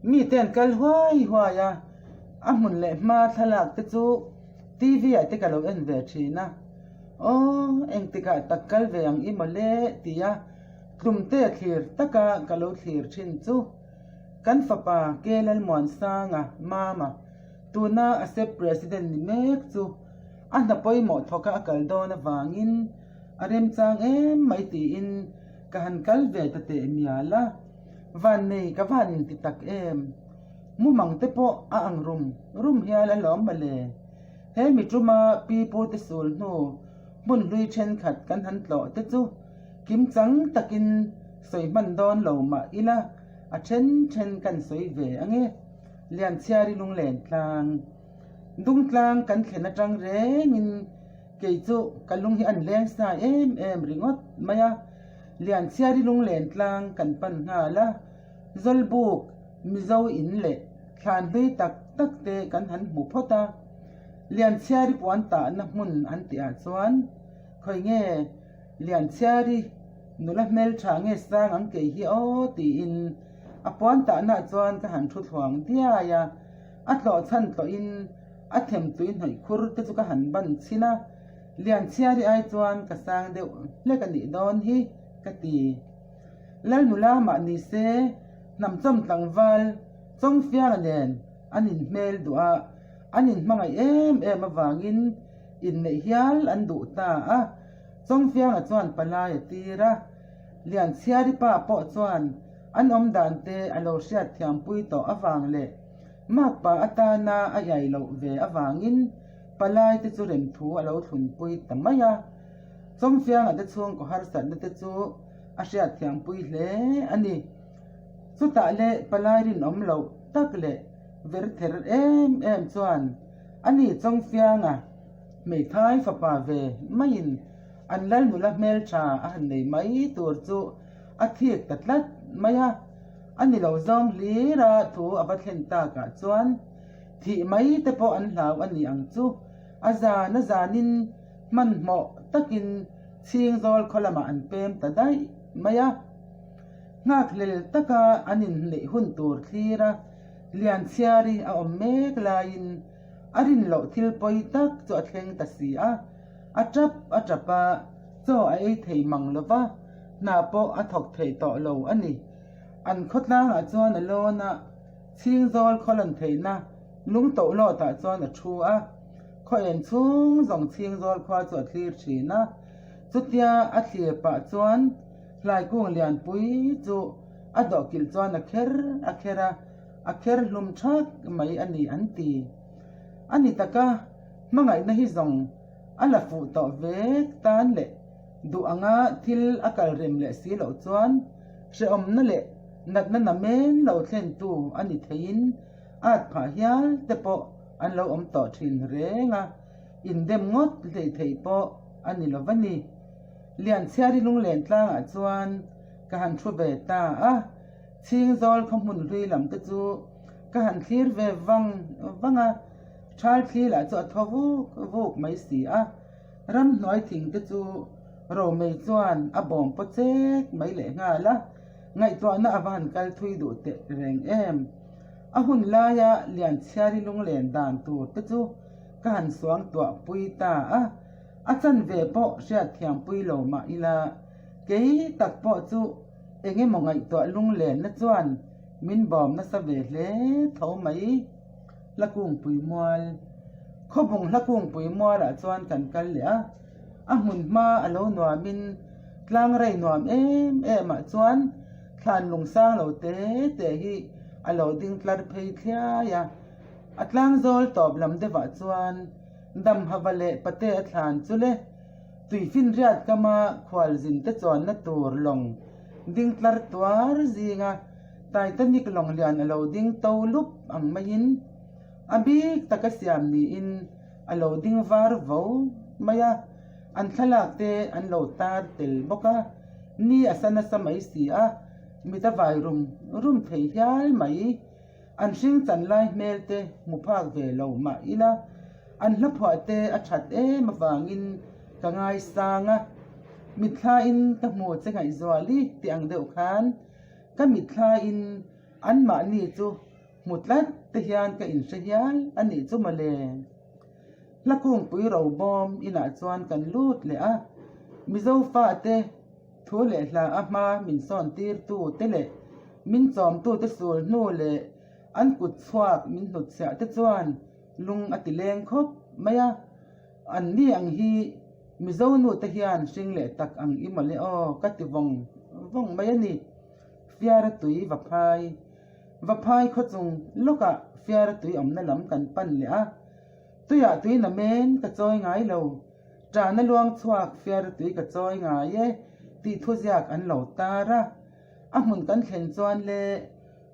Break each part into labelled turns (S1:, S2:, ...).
S1: Mite an kal huai huai a, a hmun leh hma thlalak te chu TV ah te ka lo en ve thin a. Aw, engtikah tak kal ve ang i mawle tia tlumte thlir taka ka lo thlir thin chu kan fapa Ke Lalmuansanga mama tuna a sep president ni mek chu a hna pawimawh thawka a kal dawn avangin a remchang em mai tiin ka han kal ve ta teh mial a, vannei ka van inti tak em? Mumang te pawh a ang rum rum hial alawm mawle. He mi tuma pi pu te sul hnu hmun hlui thenkhat kan han tlawh te chu kimchang takin sawi hman dawn lo mah ila a then then kan sawi ve ange. Lianchhiari lunglen tlang Dungtlang kan thlen atang rengin kei chu ka lung hi an leng sa em em ringawt mai a, Lianchhiari lunglen tlang kan pan nghal a, Zawlbuk, Mizo in leh thlan hlui tak tak te kan han hmu phawt a, Lianchhiari puan tahna hmun an tih ah chuan khawi nge Lianchhiari nula hmeltha nge sang ang kei hi aw tiin a puan tahna ah chuan ka han thu thluang diai a. A tlawh chhan tlawhin a them tui hnawih khur te chu ka han ban chhin a, Lianchhiari ai chuan ka sang deuh hlek a nih dawn hi ka ti. Lalnula mah ni se hnamchawm tlangval Chawngfianga nen an inhmel duh a, an inhmangaih em em avangin inneih hial an duh ta a, Chawngfianga chuan palai a tir a, Lianchhiari pa pawh chuan An awm dan te a lo hriat thiampui tawh avang leh makpa atana a iai loh ve avangin palai te chu remthu a lo thlunpui ta mai a. Chawngfianga te chhungkaw harsatna te chu a hriat thiampui hle a ni. Chutah leh palai rinawm loh tak leh ver ther em em chuan ani Chawngfianga hmeithai fapa ve maiin an lal nula hmeltha a han nei mai tur chu A thik ta tlat mai a, a ni lo zawng hlir a thu a va thlen takah chuan thih mai te pawh an hlau a ni ang chu. A zan a zanin hmanhmawh takin chhingzawl khaw lamah an pem ta daih mai a. Nghakhlel taka an inhneih hun tur thlir a, Lianchhiari a awm mek laiin a rin loh thil pawi tak chu a thleng ta si a, a tap a tap a, chaw a ei thei mang lo va. Hna pawh a thawk theih tawh lo a ni. An khawtlangah chuan a lawn a, chhingzawl khawlan theihna lung toh lawtah chuan a thu a. Khaw en chhung zawng chhingzawl khua chu a thlir thin a. Chutia a thlir pah chuan hlaikung lianpui chu a dawhkilh chuan a kher a kher a, a kher hlum thak mai a ni an ti. A ni taka hmangaihna hi zawng a la fuh tawh vek tan leh Duh anga thil a kal rem leh si loh chuan hrehawmna leh natna namen lo thlentu a ni theiin at phah hial te pawh an lo awm tawh thin reng a, indem ngawt hlei theih pawh a ni lo va ni. Lianchhiari lunglen tlangah chuan ka han thu ve ta a, Chhingzawl khaw hmun hlui lam te chu ka han thlir ve vang vang a, thal thli lah chu a thaw vuk vuk mai si a. Ramhnuai thing te chu Romei chuan a bawm paw chek mai leh nghal a, ngaihtuahna a va han kal thui duh teh reng em. A hun laia Lianchhiari lunglen dan tur te chu ka han suang tuah pui ta a, a chanve pawh hriatthiam pui lo mah ila, kei tak pawh chu eng emaw ngaihtuah lunglenna chuan min bawm nasa ve hle tho mai. Hlakungpui mual Khawbung Hlakungpui mualah chuan kan kal leh a, a hmun hma a lo nuamin tlang rei nuam em em ah chuan thlan lung sang lo te te hi a lo ding tlar phei thliai a, a tlang zawl tawp lam deuhah chuan Damhava leh Pate a thlan chu le Tuifinriat kama khualzin te chuanna tur lawng ding tlar tuar zinga Titanic lawng lian a lo ding to lup ang maiin a bik taka siam niin a lo ding var vo mai a, an thlalak te an lo tar tel bawk a, ni a sa nasa mai si a, mit a vai rum rum thei hial mai. An hring chan lai hmel te hmu phak ve lo mah ila an hlaphuah te a that em avangin ka ngaisang a, mitthlain ka hmu che ngaihzuali tih ang deuh khan Ka mitthlain anmahni chu Hmu tlat te hian ka inhre hial a nih chu mawle. Hla kungpui robawm inah chuan kan lut leh a, Mizo fate thu leh hla a hma min sawn tirtu te leh min chawmtu te sul hnu leh an kut chhuak min hnutchhiah te chuan lung a ti leng khawp mai a. An ni ang hi Mizo nu te hian hring leh tak ang i mawle aw ka ti vawng vawng mai a ni. Fiara tui va phai. Va phai khaw chung lawkah fiara tui awmna lam kan pan leh a. Tuiah tui na men ka chawi ngai lo. Ṭahna luang chhuak fiara tui ka chawi ngai e tih thuziak an lo tar a. A hmun kan thlen chuan le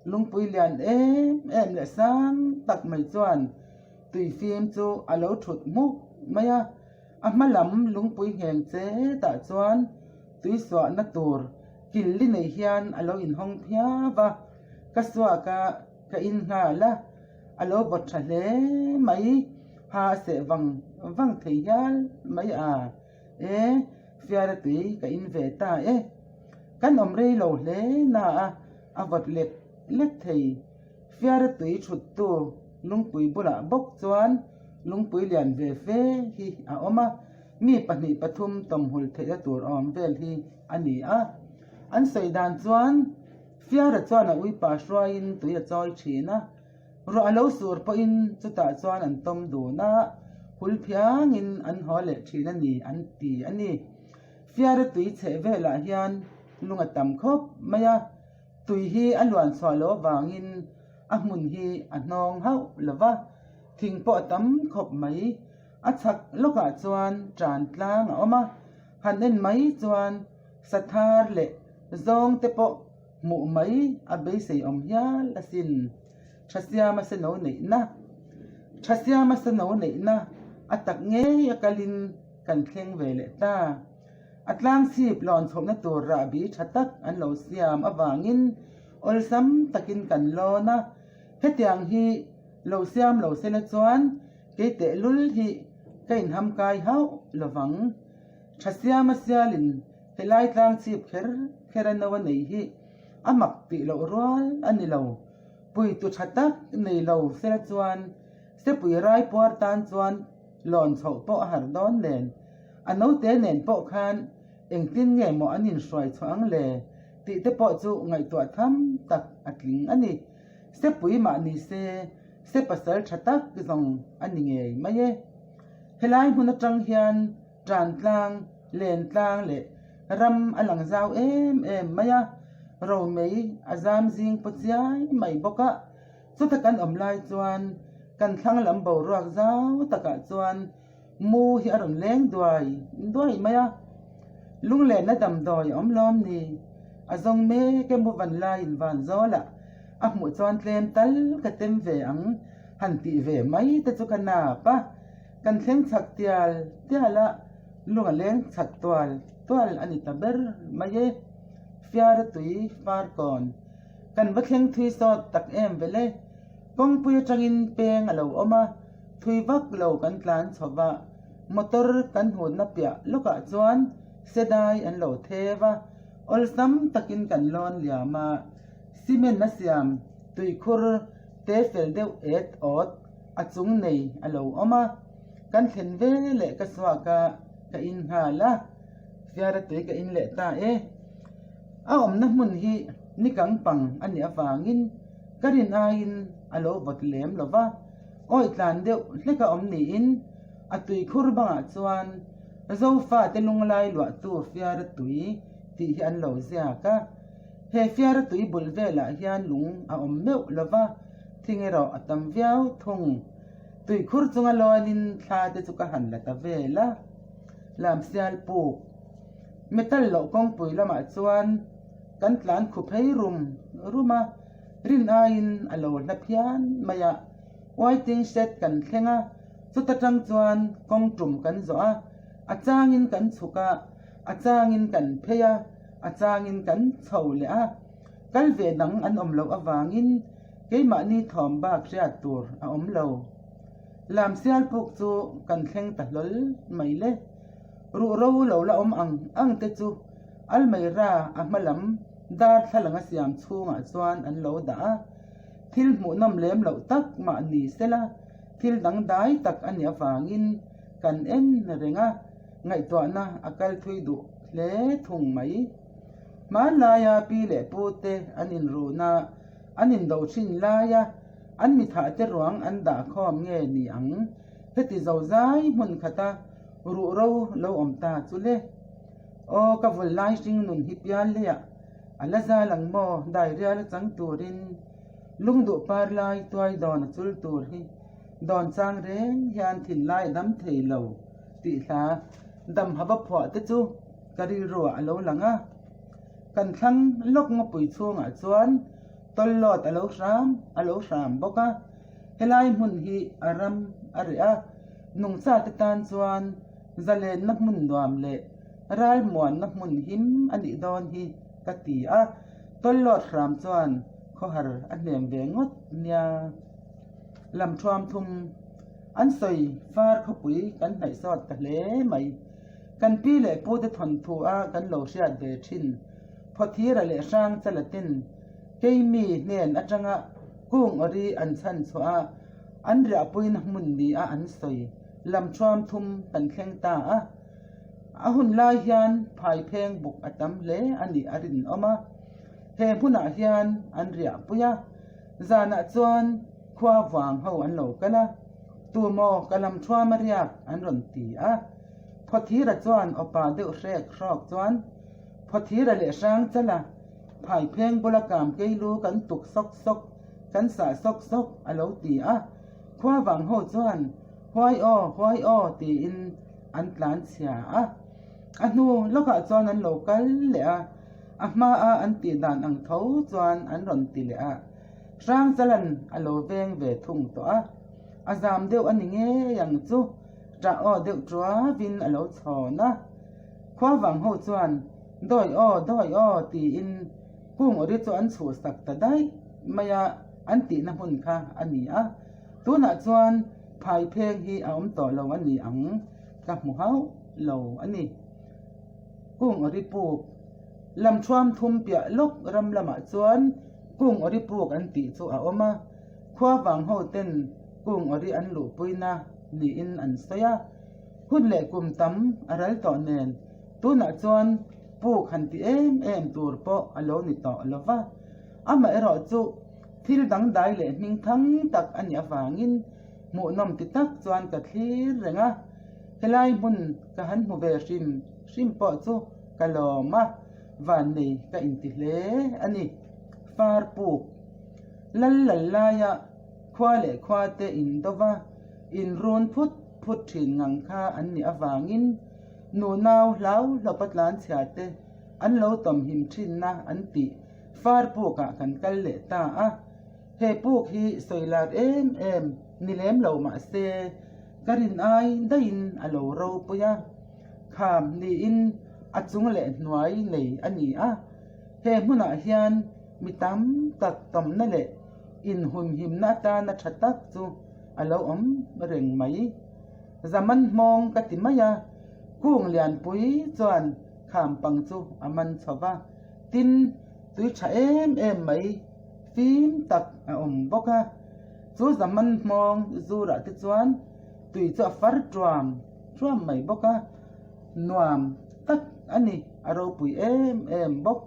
S1: lungpui lian em em leh sang tak mai chuan tui fim chu a lo thut hmuk mai a. A hma lam lungpui ngheng che tah chuan tui suahna tur kil li nei hian a lo inhawng phiau a, ka suak a, ka in nghal a, a lo vawt tha hle mai, ha a seh vang vang thei hial mai a, e fiara tui ka in ve ta e, kan awm rei lo hle na a, a vawt lek lek thei. Fiara tui thuttu lungpui bulah bawk chuan lungpui lian ve fe hi a awm a, mi pahnih pathum tawmhul theihna tur awm vel hi a ni a. An sawi dan chuan Fiara chuan a uipa hruaiin tui a chawi thin a, ruah a lo sur pawhin chutah chuan an tawm dun a, hul phiangin an haw leh thin a ni an ti a ni. Fiara tui chheh velah hian lung a tam khawp mai a. Tui hi a luan chhuah loh avangin a hmun hi a hnawng hauh lo va, thing pawh a tam khawp mai. A chhak lawkah chuan tan tlang a awm a, han en mai chuan sathar leh zawng te pawh hmuh mai a beisei awm hial asin. Thasiama seno neihna Thasiama seno neihna a tak ngei a kalin kan thleng ve leh ta. A tlangchhip lawn chhohna tur rahbi tha tak an lo siam avangin awlsam takin kan lawn a, hetiang hi lo siam lo sela chuan kei tehlul hi ka inhamkai hauh lovang. Tha siam a sialin helai tlangchhip kher kher a no a nei hi a mak tih loh rual a ni lo. Puitu tha tak nei lo sela chuan sepui raipuar tan chuan lawn chhoh pawh a har dawn nen. A naute nen pawh khan engtin nge maw an inhruai chhuah ang le tih te pawh chu ngaihtuah tham tak a tling a ni. Sepui mah ni se, se pasal tha tak zawng a ni ngei mai e. Helai hmun atang hian tan tlang, len tlang leh ram a lang zau em em mai a, romei a zam zing paw chiai mai bawk a. Chuta kan awm lai chuan kan thlang lam boruak zau takah chuan Mu hi a rawn leng duai duai mai a, lunglenna damdawi a awm lawm ni? A zawng mek e mu van laiin van zawlah a hmuh chuan tlem tal ka tem ve ang han tih ve mai te chu ka nap a, kan thleng chak tial tial a, lung a leng chak tual tual a ni ta ber mai e. Fiara tui far kawn kan va thleng thui sawt tak em vele, kawngpui atangin peng a lo awm a, Thui vak lo kan tlan chho va, motor kan hutna piah lawkah chuan sedai an lo theu a, awlsam takin kan lawn liam a, cement a siam tuikhur te fel deuh et awt a chung nei a lo awm a, kan thlen ve leh ka suak a, ka in nghal a, fiara tui ka in leh ta e. A awmna hmun hi nikang pang a nih avangin ka rin aiin a lo vawt lem lo va. Awi tlan deuh hlek a awm niin a tuikhur bangah chuan Zofate lunglai luahtu fiara tui tih hi an lo ziak a. He fiara tui bul velah hian lung a awm meuh lo va, thing erawh a tam viau thung. Tuikhur chunga lawnin thla te chu ka han la ta vel a, Lamsial puk metal loh kawngpui lamah chuan kan tlan khu phei rum rum a. Rin aiin a lo hla phian mai a, waiting shed kan thleng a, chuta tang chuan kawng tum kan zawh a, a changin kan chhuk a, a changin kan phei a, a changin kan chho leh a, kal ve dang an awm loh avangin keimahni thawm bak hriat tur a awm lo. Lamsial puk chu kan thleng ta hlawl mai le. Ruhro lo la awm ang ang te chu Almeida a hma lam darthlalang a siam chhungah chuan an lo dah a. Thil hmuhnawm lem loh tak mah ni sela, thil dangdai tak a nih avangin kan en reng a, ngaihtuahna a kal thui duh hle thung mai. Hmanlaia pi leh pu te an inruna an indo thin laia an mithah te ruang an dah khawm nge ni ang? Heti zozai hmun khata ruhro lo awm ta chu le. Aw ka vul lai hring nun hi pial leiah a la zal ang maw dairial a chang turin lungduh par lai tuai dawn a chul tur hi dawn chang reng hian thinlai a dam thei lo tih hla dam hava phuah te chu ka rilruah a lo lang a. Kan thlang lawk ngawpui chhungah chuan tawllawt a lo hram a lo hram bawk a, helai hmun hi a ram a reh a, nungcha te tan chuan zalenna hmun nuam leh ralmuanna hmun him a nih dawn hi ka ti a, tawllawt hram chuan khawhar a hnem ve ngawt nia. Lam thuam thum an sawi far khawpui kan hnaih sawt ta hle mai. Kan pi leh pu te thawnthu a kan lo hriat ve thin. Phawthira leh hrang chalatin keimi hnen atanga kung awri an chhan chhuah a, an riahpuina hmun ni a an sawi lam thuam thum kan thleng ta a. A hun lai hian phai pheng buk a tam hle a nih a rinawm a. He hmunah hian an riahpui a, zanah chuan khua vang ho an lo kal a, tumaw ka lam thuam a riak an rawn ti a. Phawthira chuan awpa deuh hrek hrawk chuan Phawthira leh hrang chala phai pheng bula kam kei lu kan tuk sawk sawk, kan sah sawk sawk a lo ti a. Khua vang ho chuan Huai aw, huai aw tiin an tlan chhia a. A hnu lawkah chuan an lo kal leh a, a hmaa an tih dan ang tho chuan an rawn ti leh a. Hrangchalan a lo veng ve thung tawh a, a zam deuh a ni ngei ang chu, ṭah aw deuh ṭuavin a lo chhawn a. Khuavang ho chuan Dawi aw, dawi aw tiin kung awri chu an chhuhsak ta daih mai a, an tihna hmun kha a ni a. Tunah chuan phai pheng hi a awm tawh lo a ni ang, ka hmu hauh lo a ni. Kung awri puk lam thuam thum piah lawk ram lamah chuan kung awri puk an tih chu a awm a, khua vang ho ten kung awri an luhpuina niin an sawi a. Hun leh kum tam a ral tawh nen tunah chuan puk han ti em em tur pawh a lo ni tawh lo va, amaherawh chu thil dangdai leh hming thang tak a nih avangin hmuhnawm ti tak chuan ka thlir reng a, helai hmun ka han hmu ve hrim hrim pawh chu ka lawm a, vannei ka inti hle a ni. Far puk lal lal laia khua leh khua te in dova inrun phut phut thin ngang kha an nih avangin nunau hlau hlawpa tlanchhia te an lo tawmhim thinna an tih far pukah kan kal leh ta a. He puk hi sawi lar em em ni lem lo mah se ka rin ai daihin a lo ropui a, kham niin a chung leh hnuai nei a ni a. He hmunah hian mi tam tak tawmna leh inhumhimna atana tha tak chu a lo awm reng mai. Zaman hmawng ka ti mai a, kung lianpui chuan kham pang chu a man chho va, tin tui tha em em mai fim tak a awm bawk a. Chu zaman hmawng zurah te chuan tui chu a far tuam tuam mai bawk a, nuam tak a ni, a ropui em em bawk.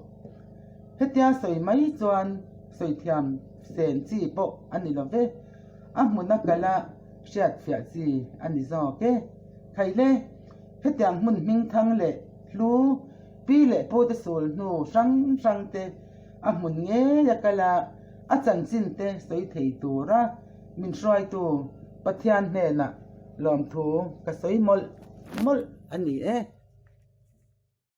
S1: Hetia sawi mai chuan sawi thiam sen chi pawh a ni lo ve, a hmuna kala hriat fiah chi a ni zawk e. Khaile, hetiang hmun hming thang leh hlu pi leh pu te sul hnu hrang hrang te a hmun ngei a kal a, a chanchin te sawi thei tura min hruaitu Pathian hnenah lawmthu ka sawi mawlh mawlh a ni e.